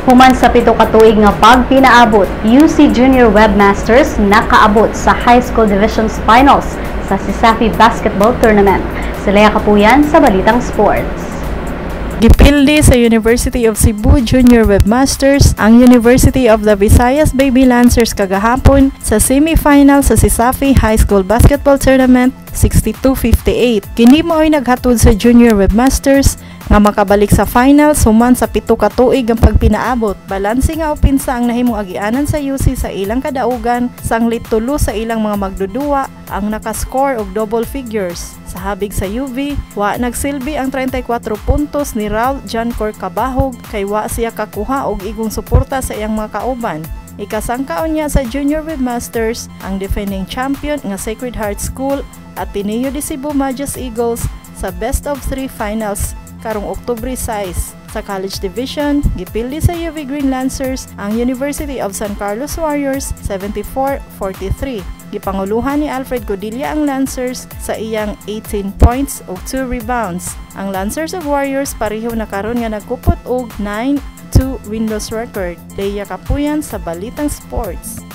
Human sa 7 ka tuig nga pagpinaabot, UC Junior Webmasters nakaabot sa High School Divisions Finals sa CESAFI Basketball Tournament. Sila Kapuyan sa Balitang Sports. Gipildi sa University of Cebu Junior Webmasters ang University of the Visayas Baby Lancers kagahapon sa semifinal sa CESAFI High School Basketball Tournament, 62-58. Kini mao'y naghatod sa Junior Webmasters nga makabalik sa finals human sa 7 ka tuig ang pagpinaabot. Balanse nga opensa ang nahimong agianan sa UC sa ilang kadaugan, sanglit tulo sa ilang mga magduduwa ang nakascore og double figures. Sa habig sa UV, wa nagsilbi ang 34 puntos ni Raul Jancor Cabahug kay wa siya kakuha og igong suporta sa iyang mga kauban. Ikasangka unya sa Junior Webmasters ang defending champion nga Sacred Heart School, Ateneo de Cebu Madjaas Eagles, sa best of 3 finals karong Oktubre 6. Sa College Division, gipildi sa UV Green Lancers ang University of San Carlos Warriors, 74-43. Gipanguluhan ni Alfred Codilla ang Lancers sa iyang 18 points ug 2 rebounds. Ang Lancers ug Warriors pareho na karon nga nagkupot og 9-2 win-loss record. Leia Kapuyan sa Balitang Sports.